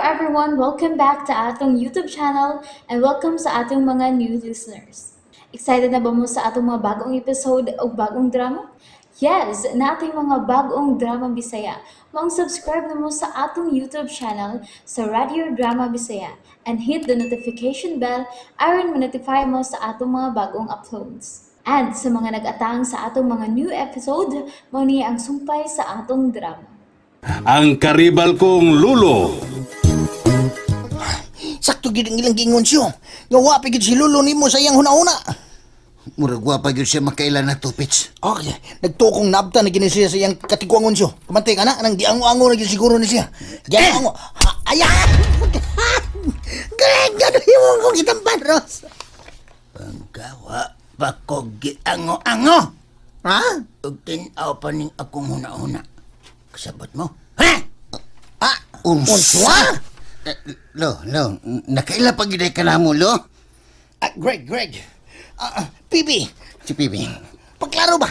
Everyone! Welcome back to atong YouTube channel and welcome sa atong mga new listeners. Excited na ba mo sa atong mga bagong episode o bagong drama? Yes! Naa tay mga bagong drama Bisaya. Maong subscribe na mo sa atong YouTube channel sa Radio Drama Bisaya and hit the notification bell aron ma-notify mo sa atong mga bagong uploads. And sa mga nag-atang sa atong mga new episode, mao ni ang sumpay sa atong drama. Ang karibal kong lulo. Sakto gid ang ilang giingon siyo. Nga wa pa gid si Lulo nimo sa iyang huna-huna. Murag wa pa gyud siya makaila na tupits. Okay, nagtukong nabta na gini siya sa iyang katiguangon siyo. Kamantay ka na, nang giango-ango na gid siguro ni siya. Giango-ango. Ha, ayan! Greg, gano'n yung kong itampan, Ross? Panggawa pa ko giango-ango. Ha? Ug tin-aw pa ning akong huna-huna. Kasabot mo? Ha? Ah, Unsa? Eh, Lo, lo, nakaila pa gyud ka namo, lo? Ah, Greg, Greg. Ah, ah, Pibi, Si Pibi. pagklaro ba?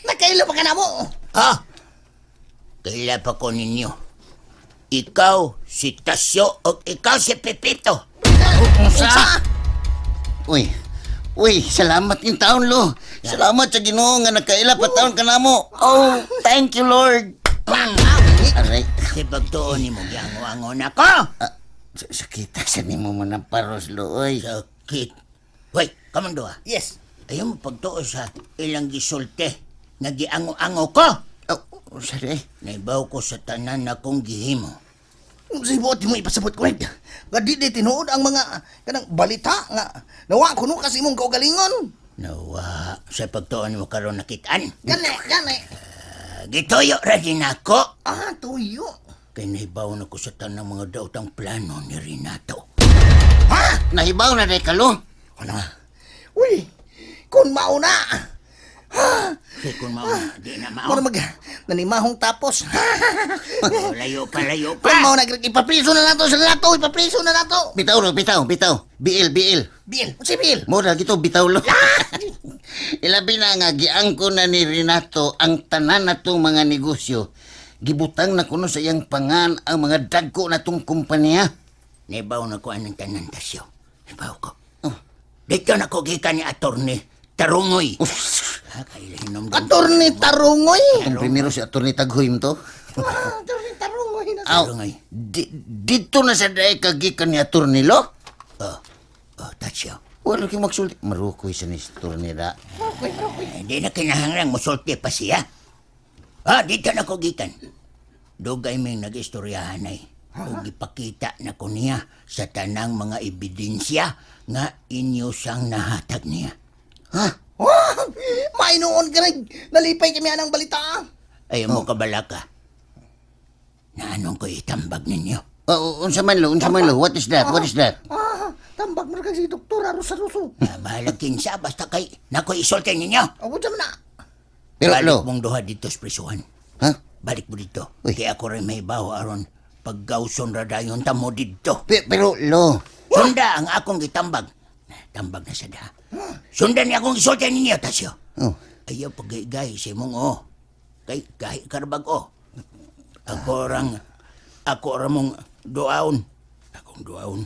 Nakaila pa ka na mo. Ha? Kaila pa ko ninyo. Ikaw si Tasyo o ikaw si Pepito. Unsa? Uy. Uy, salamat yung taon, lo. Salamat sa Ginoo nga nakaila pa taon ka namo. Oh, thank you, Lord. Aray. Si pagtuon nimo giango-ango na ko. Ah, sakita sa nimo mo ng paros, lo, oy. Sakit. Hoy, kamang duha. Yes. Ayaw mo pagtuo sa ilang gisulte nga giango-ango ko. Oh, unsa di? Naibaw ko sa tanan na kong gihimo. Sa buot mo ipasabot, Greg. Nga di di tinuod ang mga kanang balita nga nawa kuno kasi imong kaugalingon. Nawa, sa pagtuon mo karon nakitaan. Gani, gani. Gituyo ra din ako. Ah, tuyo. Kay nahibaw na ko sa tanang mga daotang plano ni Renato. Ha? Nahibaw na di ka, lo. Ano? Uy, kung mauna. Ha? Kay kung mao, di na mao. Mura mag nanimahong tapos. Oh, layo pa, layo Kung pa. mauna, Greg, ipapriso na nato sa lato, ipapriso na nato. Bitaw, lo, bitaw, bitaw. BL, BL. Bill, si Bill. Mura gito bitaw lo. Ilabi na nga giangko na ni Renato ang tanan natong mga negosyo. Gibutang na kuno sa iyang pangan ang mga dagko natong kumpanya. Nahibaw na ko anong tanan tasyo. Nahibaw ko. Oh. Dito na ko gikan ni attorney Tarungoy. Ha, kailahinom din. Attorney Tarungoy. Ang primero si Atty. Taghoy to. Ah, Attorney Tarungoy na. Aw, Tarungoy. dito na sa daay kagikan ni Atty. Lo. Oh, oh, tasyo. Wala kay magsulti. Marukoy sa ni Atty. da. Eh, di na kinahanglang musulti pa siya. Ah, dito na ko gikan. Dugay may nag-istoryahan ay. Ug gipakita na ko niya sa tanang mga ebidensya nga inyo siyang nahatag niya. Ha? Oh, mainuon, Greg. Nalipay kami anang balita. Ayaw mo kabalaka. Na anong ko itambag ninyo? Oh, unsa man lo, unsa man lo? What is that? What is that? Ah, tambag mo na kay si Doktora Rosa Russo. Ah, bahalag kinsa, basta kay nako isulti ninyo. Abo dyan na. Pero Balik lo, mong duha dito sa prisuhan. ha? Balik mo dito. Uy. Kaya ako rin may baho aron paggawson ra dayon ta mo dito. Pero lo, Sunda ang akong gitambag. Tambag na sa daha. Sunda ni akong isulti ninyo, Tasyo. oh, Ayaw pagigay sa imong o. Kay gahi karbag o. Ako rang ako ra mong duaon. Akong duaon.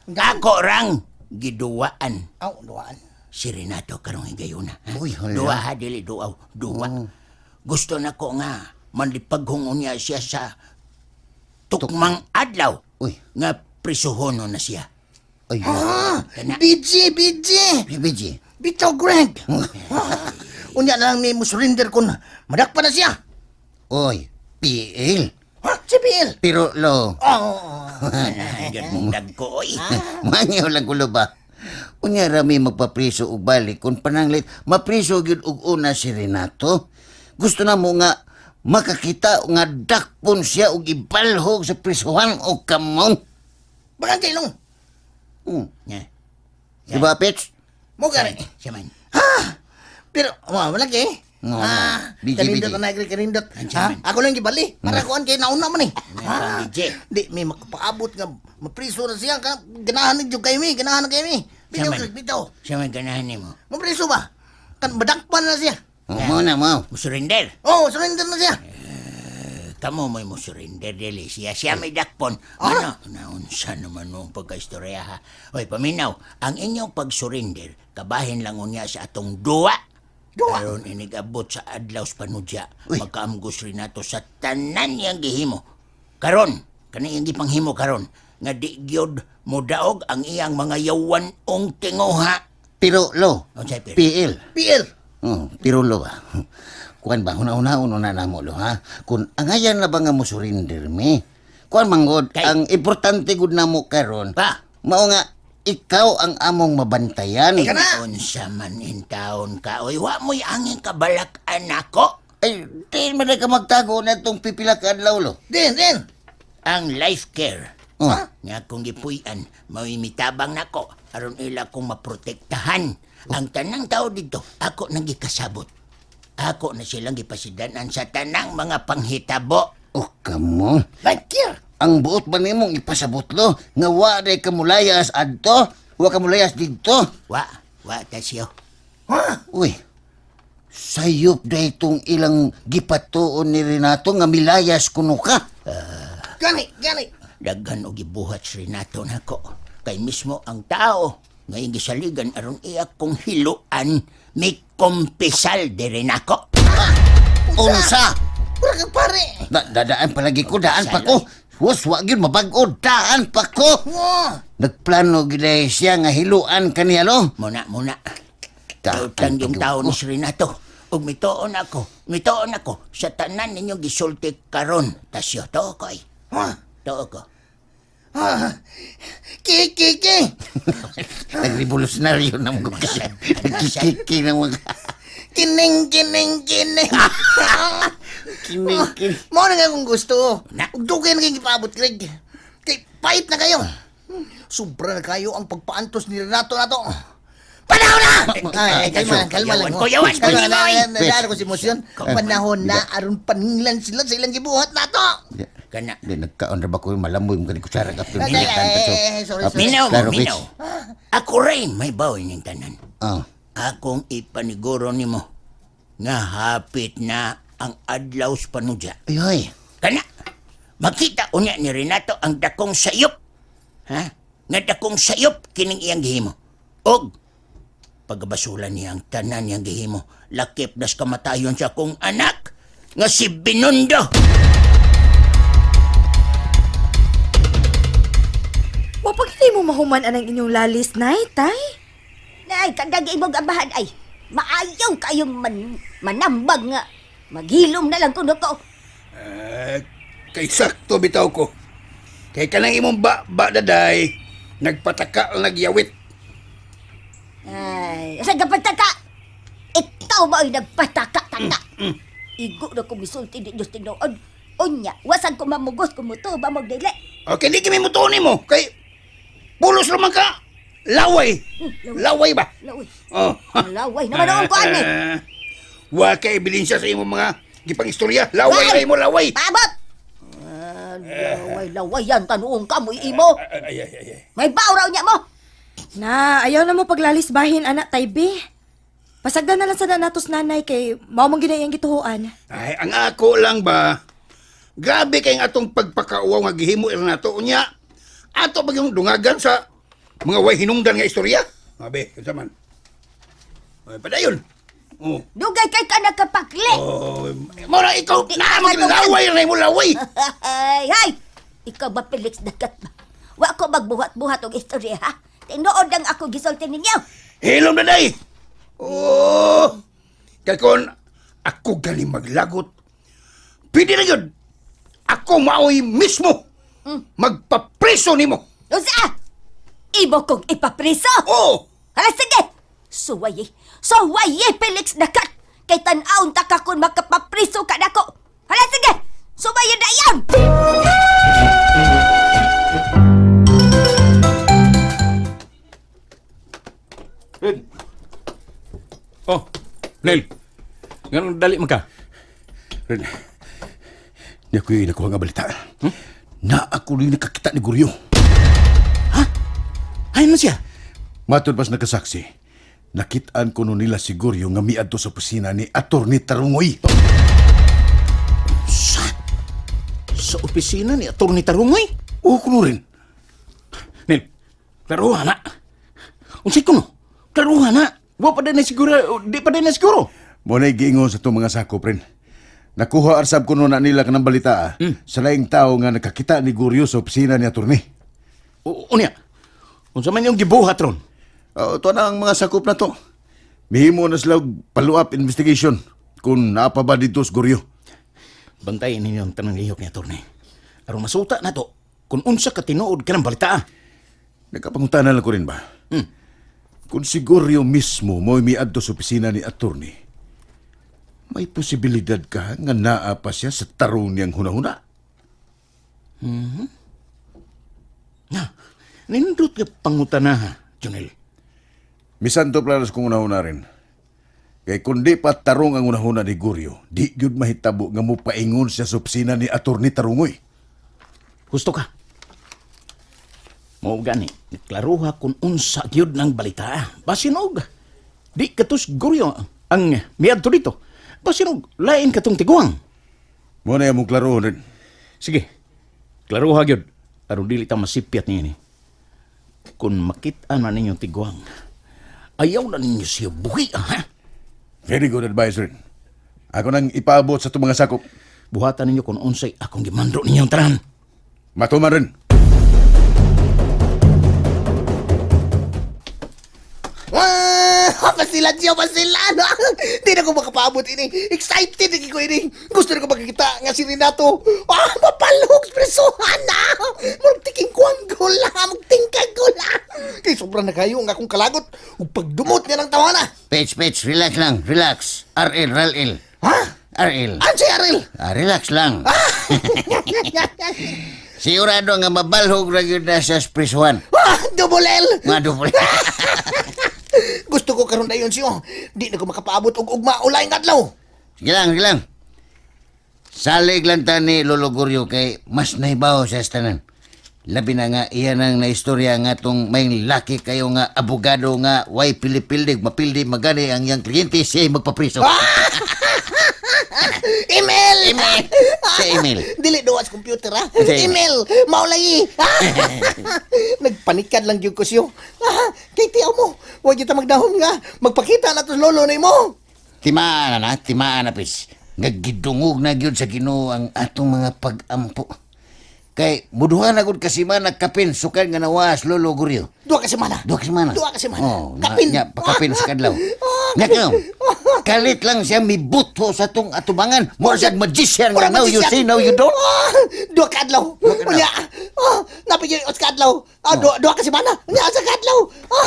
Ako rang giduwaan Aw, duaan. si Renato karong higayuna. Ha? Uy, hala. Duwa ha, dili duaw. Duwa. Gusto na ko nga manlipaghungon niya siya sa tukmang adlaw Uy. nga prisuhono na siya. Ay, Ah, Kana. BG, BG. BG. Bitaw, Greg. Ah, unya na lang may musurrender kung madakpa na siya. Oy, PL. Ha? Si Bill. Pero lo, Oh. Nandiyan mong dagko, oy. Mangyaw lang kulo ba? Unya rami magpapriso og balik kung pananglit mapriso gyud og una si Renato. Gusto na mo nga makakita nga dakpon siya og ibalhog sa prisuhan og kamong. Bakang kailong. Nya. Di ba, Pets? Mo gani. Siya man. Ha? Pero, wa, wala kay. No, Ah, no. BG, kanindot BG. na Greg, kanindot. Andiyan Ha? man. Ako lang gibali. Para kuan kay nauna man eh. Ah, BG. Di, may makapaabot nga mapriso na siya. Ganahan na jud kayo mi, ganahan na kayo mi. Siya Bitaw, man. Greg, bitaw. Siya man ganahan nimo. Mapriso ba? Kan madakpan na siya. Oh, mo na mo. Musurrender. Oh, surrender na siya. Kamo mo'y mo surrender dili siya. Siya may dakpon. Ano? Naunsa naman nung pagkaistorya ha. Hoy, paminaw, ang inyong pag-surrender, kabahin lang unya sa atong duwa. Duwa? Aron inigabot sa adlaw sa panudya, magkaamgos rin nato sa tanan niyang gihimo. Karon, kani iyang gipanghimo karon, nga di gyud mo daog ang iyang mga yawan ong tinguha. Pero lo, Unsay pero? PL. PL. Oh, pero lo ba? Kuan ba huna-hunaon na namo lo ha? Kun angayan na ba nga mo surrender mi? Kuan manggod, ang importante gud namo karon. Pa. Mao nga ikaw ang among mabantayan. Unsa man in taon ka, oy, wa mo'y angin kabalak anak ko. Ay, di man na ka magtago na itong pipila ka adlaw lo. Din, din. Ang life care. Oh. Nga kung gipuy-an, mao'y mitabang nako aron ila kong maprotektahan. Ang tanang tao dito, ako nang gikasabot. Ako na silang gipasidanan sa tanang mga panghitabo. Oh, kamo. Life care. Ang buot ba nimong ipasabot lo nga wa day ka mulayas adto, wa ka mulayas didto. Wa, wa ta siyo. Ha? Uy, sayop day itong ilang gipatuon ni Renato nga milayas kuno ka. Gani, gani. Daghan og gibuhat si Renato nako. Kay mismo ang tao nga iyang gisaligan aron iya kong hiluan may kumpisal diri nako. Unsa? Pura kang pare. Da, dadaan palagi ko, daan pa ko. Was, wa gyud mabag-o, daan pa ko. Oh. Nagplano gyud ay siya nga hiluan kaniya lo. Muna, muna. Daan Tawtang yung pa gyud tao ko. ni si Renato. Ug mituon ako, mituon ako sa tanan ninyong gisulti karon. Tasyo, tuo ko ay. Ha? Tuo ko. Ah. Ki, ki, ki. Nagrevolusyonaryo na mo kasi. Nagkikiki na mo. Kining, kining, kining. Kining, kining. Mao na nga akong gusto. Na. Ug dugay na kayong gipaabot, Greg. Kay pait na kayo. Sobra na kayo ang pagpaantos ni Renato na to. Panahon na! Ay, kalma lang, kalma lang. Yawan ko, yawan ko, Kalma lang, Ninoy. nadaan ko si emosyon. Panahon na, aron paninglan sila sa ilang gibuhat na to. Kana. Di, nagkaon ra ba ko yung malamoy mo kani kutsara ka. Ay, ay, ay, sorry, sorry. Minaw mo, Klaro, minaw. Rich. Ako rin may bawi ning tanan. Ah. Akong ipaniguro nimo nga hapit na ang adlaw sa panudya. Ay, ay. Kana, makita unya ni Renato ang dakong sayop. Ha? Nga dakong sayop kining iyang gihimo. Og pagabasula niya ang tanan niyang gihimo, lakip das kamatayon sa akong anak nga si Binundo. Wa pag hindi mo mahuman anang inyong lalis, nay, tay. Nay, kadag imong abahan ay maayaw kayong man, manambag nga. Maghilom na lang kuno ko. Eh, kay sakto bitaw ko. Kay kanang imong ba, ba daday, nagpataka o nagyawit. Ay, asa ka pataka? Ikaw ba ay nagpataka-taka? Igo na kong misulti di Diyos tinuod. Unya, wasan ko mamugos kung muto ba magdili. Okay, di kami mutuon mo. Kay pulos naman ka. Laway. Laway ba? Laway. Oh. Laway naman noon ko ani. Eh, wa ka ebidensya sa imong mga gipang istorya. Laway Ay! ra imo laway. Paabot! Ah, laway, laway yan, tanuong ka mo imo. Ay ay ay. ay. May baw raw niya mo. Na, ayaw na mo paglalis bahin, anak, tay, bi. Pasagdan na lang sa natos nanay kay mao mong ginayang gituhuan. Ay, ang ako lang ba, grabe kay atong pagpakauwaw nga gihimo ira nato unya. Ato pag yung dungagan sa mga way hinungdan nga istorya. Abe, unsa man. Ay, padayon. Oh. Dugay kay ka nakapakli. Oh, mo na ikaw Di na ka mo laway ra mo laway. Ay, hay! Ikaw ba, Felix Dagat ba? Wa ko magbuhat-buhat og istorya, ha? Tinuod ang ako gisulti ninyo. Hilom na day. Oh. Kay kon ako gali maglagot. Pwede na yun. Ako maoy mismo magpapreso nimo. Unsa? Imo kong ipapriso. Oh. Hala, sige! Suwaye! Suwaye, Felix Dagat! Kay tan-awon ta ka kung makapapriso ka nako. Hala, sige! Suwaye na yan! Red. Oh, Nel. Ganun dali man ka. Ren, niya ko'y nakuha nga balita. Na ako rin nakakita ni Guryo. Ay man siya. Matod pas nakasaksi, nakitaan ko nun nila si Guryo nga miadto sa opisina ni Atty. Tarungoy. Sa? Sa opisina ni Atty. Tarungoy? Oo, kuno rin. Nel, klaruha na. Unsay kuno? Klaruha na. Wa pa din na siguro, di pa din na siguro. Mo na giingon sa itong mga sakop rin. Nakuha arsab kuno na nila kanang balita ah, sa laing tao nga nakakita ni Guryo sa opisina ni attorney. Unya, unsa man yung gibuhat ron? Ito na ang mga sakop na to. Mihimo na sila og follow-up investigation kung naa pa ba dito sa Guryo. Bantayin ninyo ang tanang lihok ni Atty. Aron masuta na to, kung unsa ka tinuod ka ng balita. Ah. Nagkapangutana lang ko rin ba? Kung si Guryo mismo mo'y miadto sa opisina ni attorney, may posibilidad ka nga naa pa siya sa tarong niyang hunahuna. Na, nindot ka pangutana ha, Junel. Misanto planos kung unahuna rin. Kay kung di pa tarong ang unahuna ni Guryo, di gyud mahitabo nga mopaingon siya sa opisina ni Attorney Tarungoy. Gusto ka? Mao gani, klaruha kung unsa gyud ng balita. Basin og di katos guryo ang miadto dito. Basin og lain katong tiguang. Mo na mong klarohon rin. Sige. Klaruha gyud aron dili ta masipyat niini. Kung makit-an man ninyong tiguang, ayaw na ninyo siya buhi, ha? Very good advice rin. Ako nang ipaabot sa itong mga sakop. Buhatan ninyo kung unsay akong gimando ninyong tanan. Matuman rin. Ah, basilan siya, basilan. Di na ko makapaabot ini. Excited na ko ini. Gusto na ko makikita nga si Renato. Ah, mapalhog presuhan na. Murag tiking kuang gula, magtingkag gula. Kay sobrang nakayo ang akong kalagot ug pagdumot niya ng tawana. Page, page, relax lang, relax. RL, RL. Ha? RL. Ano si Ariel? Ah, relax lang. Sigurado nga mabalhog ra gyud na sa prisuhan. Ah, double L. Nga double. Gusto ko karon dayon siyo. Di na ko makapaabot og ugma o laing adlaw. Sige lang, sige lang. Salig lang ta ni Lolo Guryo kay mas nahibaw sa tanan. Labi na nga iyan ang naistorya nga tong may laki kayo nga abogado nga way pili-pildig, mapildi magani ang iyang kliyente siya magpapriso. Email. Email. Sa email. Dili duwa sa computer ha. Sa email. Email. Maulay. Nagpanikad lang gyud ko siyo. Ah, kay tiyaw mo. Wa gyud ta magdahom nga. Magpakita na to sa lolo nimo. Timaan na na, timaan na pis. Nga gidungog na gyud sa Ginoo ang atong mga pag-ampo. Kay muduha na gud kasi man nagkapin sukad nga nawas Lolo Guryo. Duha ka semana. Duha ka semana. Duha ka semana. Oh, Kapin. Nya, pakapin sa kadlaw. Ah, Nya kayo, kalit lang siya mibuto sa tong atubangan. Mura siya magician nga Mura now you magician. see, now you don't. Ah, duha ka adlaw. Duha ka adlaw. Unya. Ah, napig yung ka adlaw. Ah, duha ka semana. Unya sa kadlaw. Ah,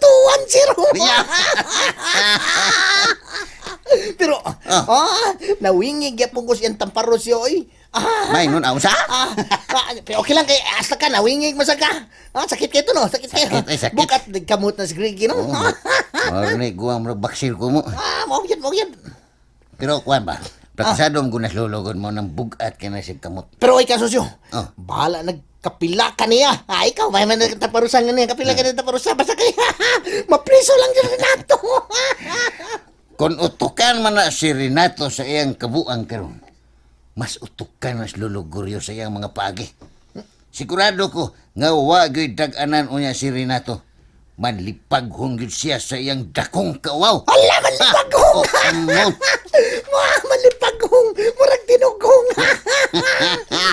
210. Nya. Pero ah, nawingig gyapon ko siyang tamparo siya oy. Ah, May nun, sa? Ah, ah, pero okay lang kay hasta ka nawingig man sa ka. Ah, sakit kayo to no, sakit kayo. Sakit, ay, sakit. Bukat kamot na si Grigi no. Oh, mura ni guwang mura baksil ko mo. Ah, mao yan, mao yan. Pero kuan ba? Praktisado mo gunas lologon mo ng bugat ka na siya kamot. Pero ay kasusyo. Oh. Bahala nagkapila ka niya. Ah, ikaw may man nagtaparusan nga niya, kapila ka niya taparusan basta kay mapriso lang yun Renato. Kung utukan man na si Renato sa iyang kabuang karon, mas utukan mas luluguryo sa iyang mga paagi. Sigurado ko nga wa gyud dag-anan unya si Renato. Manlipaghon gyud siya sa iyang dakong kawaw. Ala, manlipaghong! Oh, amo. Mga manlipaghong! Murag tinugong!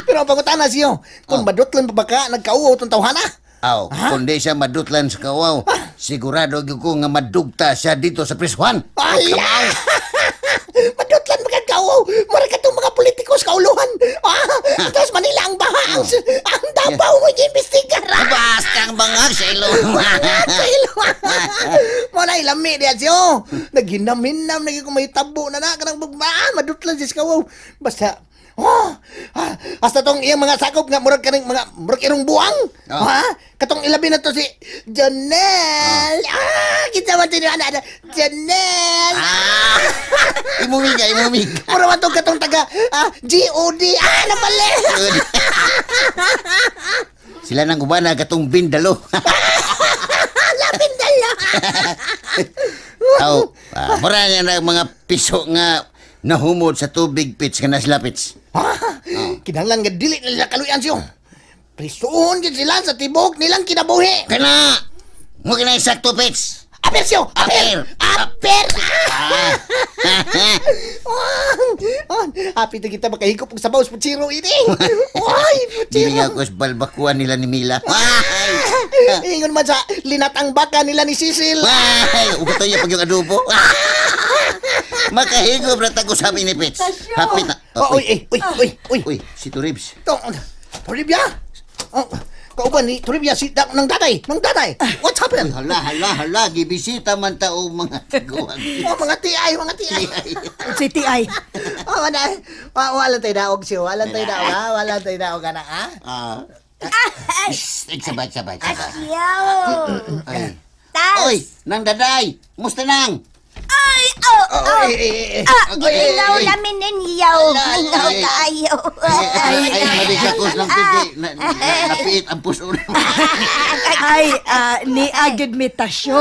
Pero ang pangutana siyo, kung badutlan pa ba ka, nagkauaw tong tawhana? Aw, kung di siya madutlan sa kawaw, sigurado gyud ko nga madugta siya dito sa prisuhan. Ala! Madutlan ba kagkauaw? Murag katong mga politiko sa kauluhan. Ah, tapos Manila ang baha, ang Davao mo imbestigar. Basta ang bangag sa ilong. Sa ilo. Mo na ilami diya siyo. Naghinam-hinam lagi ko may tabo na na kanang bugma, madutlan siya sa kawaw. Basta oh, ah, hasta tong iyang mga sakop nga murag kaning mga murag irong buwang. Oh. Ha? Katong ilabi na to si Janelle. Ah, kita man tinyo ana ana. Janelle. Ah! Imumig ka, imumig. Mura man tong katong taga ah, GOD. Ah, napali. Sila nang ubana katong bindalo. Lapin dala. Aw, ah, mura nga na mga piso nga Nahumod sa tubig, Pits, nga naslapits. Ha? Kinahanglan nga dili nila kaluyan siyo. Prisuhon gid sila sa tibok nilang kinabuhi. Kana! Mo kina sakto, Pits. Aper siyo! Aper! Aper! Ah! Happy na kita makahigop og sabaw sa putsiro ini. Ay, putsiro. Dili ako sa balbakuan nila ni Mila. Ay! Ingon man sa linatang baka nila ni Cecil. Ay! Ugat tayo pag yung adobo. Makahigop na tago sa amin ni Pits. Happy na. Oh, uy, eh, uy, uy, uy. Uy, si Turibs. To, Toribia? Oh, kauban ni Toribia si da, ng tatay, ng tatay. What's happened? Uy, hala, hala, hala. Gibisita man tao mga tiguan. Oh, mga TI, mga TI. Si TI. Oh, wala, wala tayo daog siyo, wala tayo daog, ha? Wala tayo daog, anak, ha? Ah. Shh, sabay, sabay, sabay. Asyaw! Ay. Tas! Oy, nang daday. Musta nang? Ay! Oh! Oh, eh, eh, eh. Ah! Gilingaw namin ninyo! Lingaw ay. kaayo! Ay, ay, ay, mabigakos lang pigi. Napiit ang puso na. Ay, ni agad mi tasyo.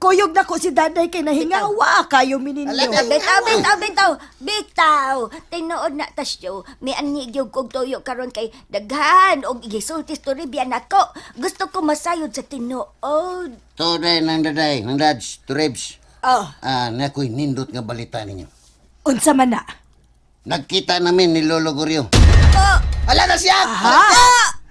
Kuyog na ko si daday kay nahingawa kayo mi ninyo. Bitaw, bitaw, bitaw, bitaw. Tinuod na tasyo. May anigyo kog tuyo karon kay daghan og gisulti storya nako. Gusto ko masayod sa tinuod. To, day, nang daday, nang dads, Turibs. Oh, Ah, nakoy nindot nga balita ninyo. unsa man na? Nagkita namin ni Lolo Goryo. Wala na siya! Ha?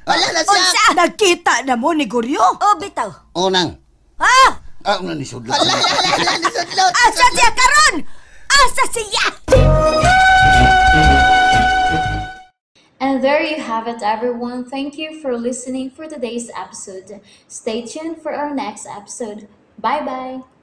Wala na siya! Unsa? Nagkita na mo ni Guryo? Oh, bitaw. Unang. Ha? Ah, una ni sudlot. Wala, wala, wala, nisudlot. Asa siya karon? Asa siya? And there you have it, everyone. Thank you for listening for today's episode. Stay tuned for our next episode. Bye bye.